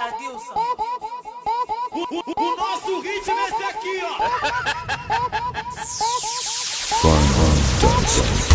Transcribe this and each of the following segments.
Adilson. O nosso ritmo é esse aqui, ó. Fantastic.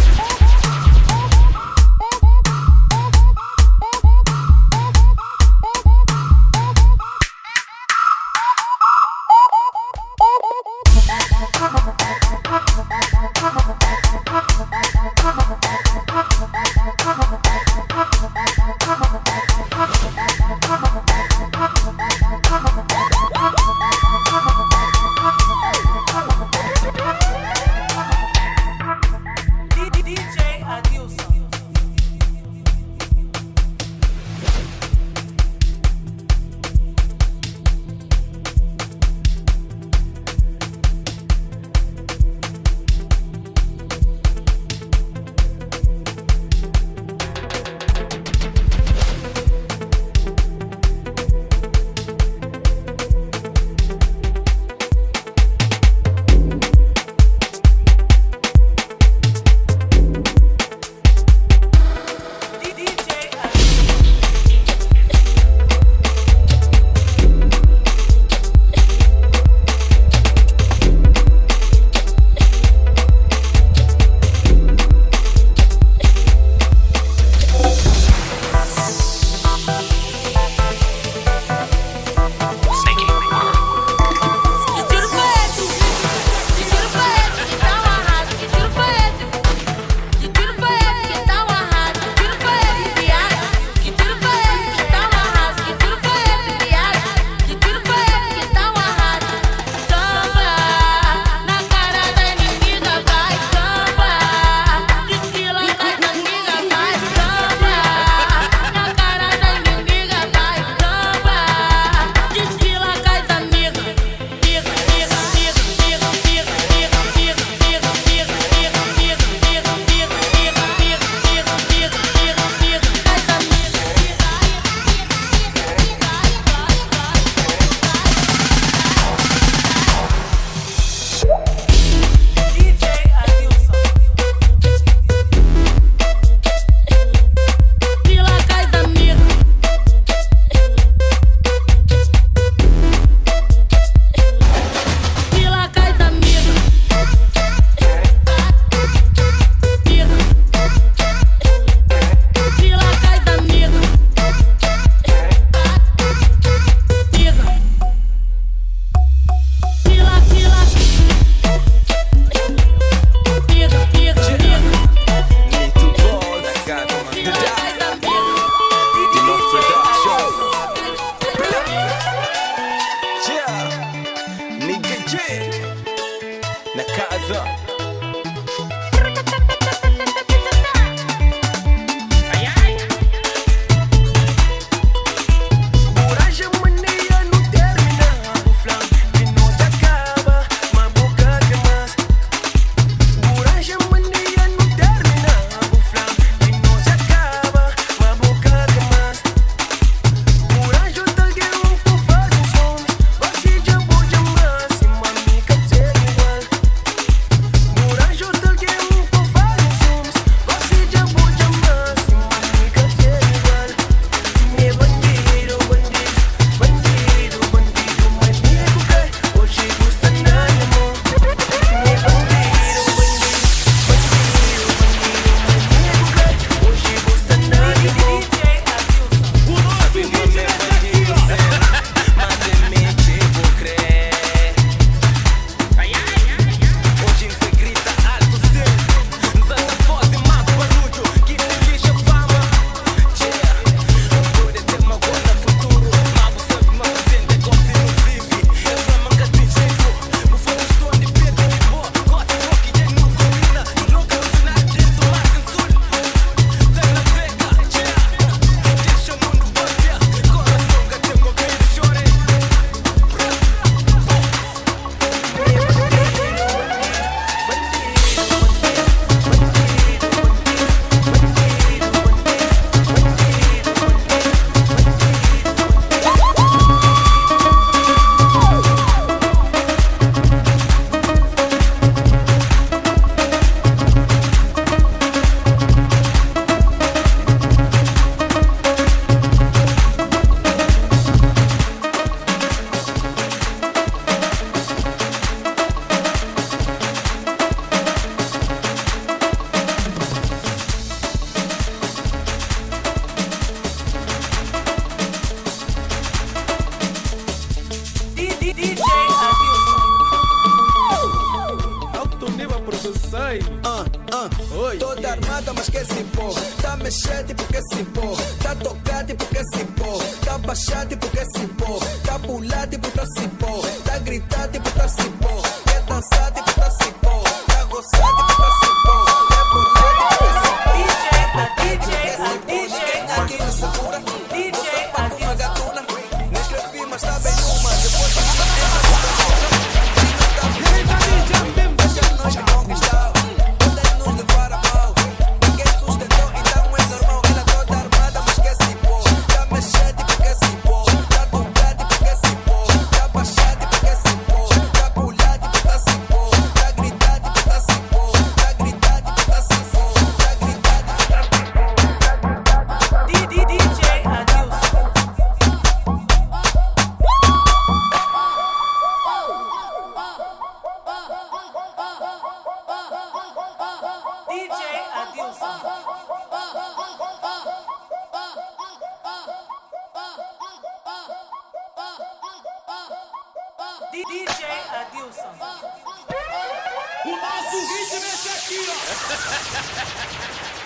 Ah, ah. Toda armada, mas que se pô. Tá mexer tipo que se pô. Tá tocar tipo que se pô. Tá baixar tipo que se pô. Tá pular tipo tá se pô. Tá gritar tipo tá se pô. Quer dançar tipo tá se pô. Tá gozar tipo tá se pô. Quer pular tipo que se pô. DJ, Ninguém DJ, aqui não segura. DJ Vou sapato uma Adilson. gatuna. Nem escrevi, mas tá bem uma. Depois de Deixa nós que conquistar. Podem nos levar a mal. Ninguém sustentou, então é normal. Ela toda armada, mas que se pô. Tá mexer tipo que se pô. Tá tocar tipo que se pô. Tá baixar tipo que se pô. Tá pular tipo tá se pô. Tá gritar tipo tá se pô. Tá gritar tipo tá se pô. Tá gritar tipo tá se pô. DJ Adilson. DJ Adilson. DJ Adilson. O nosso ritmo é esse aqui, ó.